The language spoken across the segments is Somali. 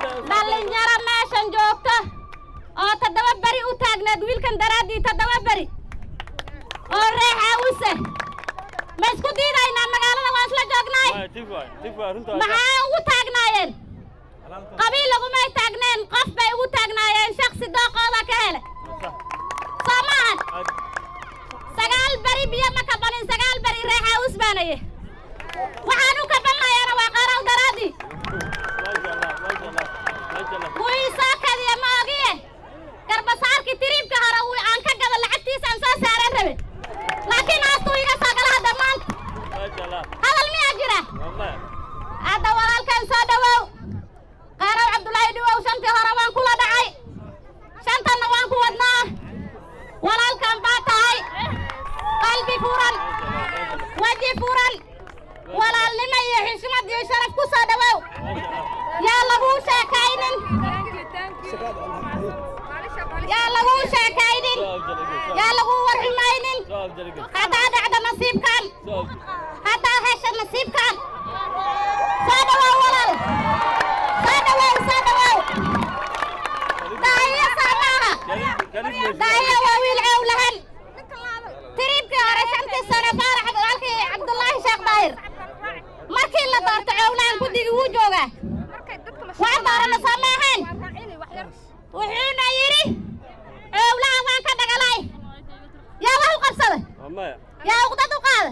Dhallinyaro meeshan joogto oo 7 beri u taagneed wiilkan daraaddii, 7 beri oo reexaawise, ma isku diidaynaa? Magaalada waan isla joognaay. Maxaa ugu taagnaayeen? Qabiil lagumay taagneen, qof bay ugu taagnaayeen, shaksi dooqooda ka hele. Soo maahan? 9 beri biyo ma kabanin, 9 beri reexaawis baanaye. Waxaan u kabanlayaana waa Qaaraw daraaddii. Wuu ii soo kadiye, ma ogiye, garbasaarkii tiriibka hore uu aan ka gado lacagtiisa aan soo saaran rabe, laakiin aastuu iga soo gala hadda maanta. Hadal miyaa jira hadda? Walaalkan, soo dhowow. Qaaraw Cabdulaahi Dhiwow, shantii hore waan kula dhacay, shantanna waan ku wadnaa. Walaalkan baa tahay, qalbi furan, weji furan, walaalnimo iyo xishmad iyo sharaf ku soo dhowow. Yaa laguu sheekaynin, yaa laguu sheekaynin, yaa laguu warxumaynin. Haddaa dhacda nasiibkan, haddaa hesha nasiibkan, soo dhowow walaal, soo dhowow, soo dhowow. Daahiyo sax maaha, Daahiyo waa wiil Cowlahan. Tiriibkii hore, shantii sano, Faarax halkii Cabdullaahi Sheekh Daahir markii la doorto, Cowlahan guddigii wuu joogaa, waan doorana, soo maahan? Wuxuuna yidhi, "Cowlahan waan ka dhagalay." Yaa wax u qabsaday? Yaa uqdad u qaada?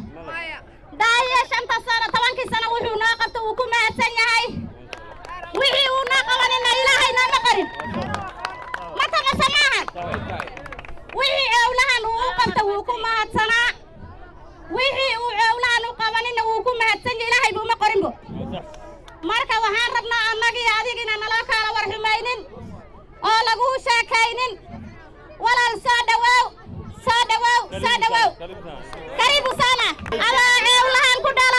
Daahiye shanta sano, 10kii sano wuxuu noo qabta wuu ku mahadsan yahay. Wixii uu noo qabanina Ilaahay nooma qarin. Ma tamase maahan? Wixii Cowlahan uu u qabta wuu ku mahadsanaa, wixii uu Cowlahan u qabanina wuu ku mahadsan yahay, Ilaahay buuma qorinbo. Marka waxaan rabnaa annagii adigina naloo kaala war xumaynin oo laguu sheekaynin. Walaal, soo dhawaaw, soo dhawaaw, soo dhawaaw. Karibu sana. Adaa Cowlahan ku dhalay.